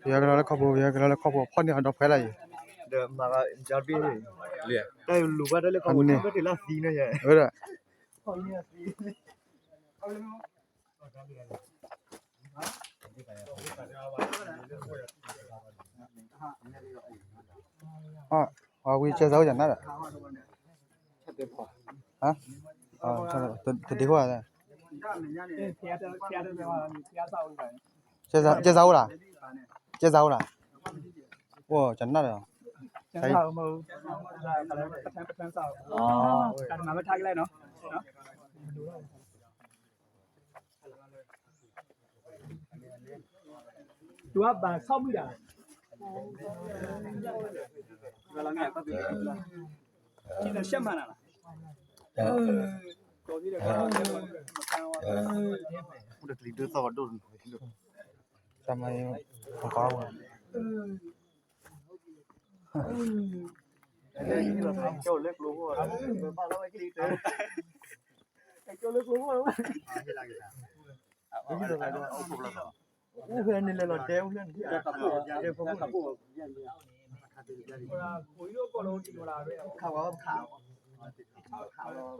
ပယီၤကလီလၢခီၣ်ဖိ, ပယီၤကလီလၢခီၣ်ဖိ, ဖီၣ်န့ၢ်အီၤဒီးဖဲလၢယံၤ, တၢ်လူၤဘၣ်တၢ်လၢခီၣ်ဖိ, တၢ်လၢသံန့ၣ်, ဝဲဒၣ်, အဝဲကဲစၢ်အိၣ်ယၤနၢ်ဒီး, တဒ့ဃိ, ကဲစၢ်အိၣ်ဒၣ်, ကဲစၢ်အိၣ်ဒၣ်, အိၣ်ကနၣ်ဒီး, သူကဘၣ်ဆီၣ်မုၢ်ဒၣ်, ဆဲမနၤလီၤ, တကလံၤဒိၣ်သီၣ်ဒိၣ်, တၢ်မၤအံၤ, ကၠိလၢကျိဖိ, ကၠိလၢကျိဖိ, အိၣ်ဖဲန့ၣ်လဲၤလီၤတဲအိၣ်ဖဲန့ၣ်, လၢလ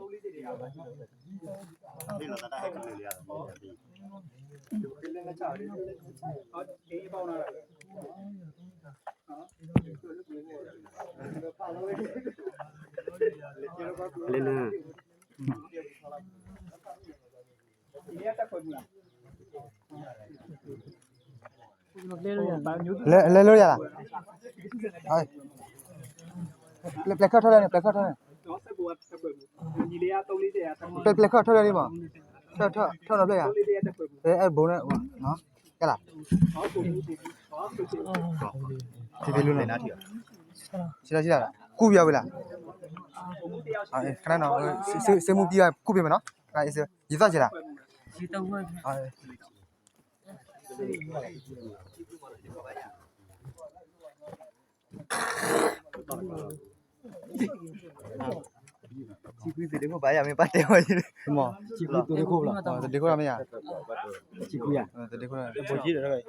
ၢ, လဲၤလိယၤလီၤ, ပျဲခၢၣ်ထီၣ်လၢန့ၣ်, ပျဲခၢၣ်ထီၣ်န့ၣ်, ပျဲခၢၣ်ထီၣ်လၢန့ၣ်မး, ထီၣ်နီၤပျဲယၤ, အဲၣ်ဘိန့ၣ်, ကဲလၢ, ထံဖဲလူနီၤ, ထံလၢထံလၢ, ကူၣ်ပယီၤဝဲလၢ, ခဏနီၤ, စ့မူကံဘၣ်ကူၣ်ပယီၤမးနီၤ, ယသီၣ်ကဲလၢ, စံးကွံာ်သဒ့ခိၣ်ဘၣ်ယၤမ့ၢ်ပၢ်တဲဝဲ, စံးကွံာ်သဒ့ခိၣ်ဘၣ်, သဒ့ခိၣ်မ့ၢ်ယၤ, စံးကွံာ်ယၤ, သဒ့ခိၣ်, သဒ့ခိၣ်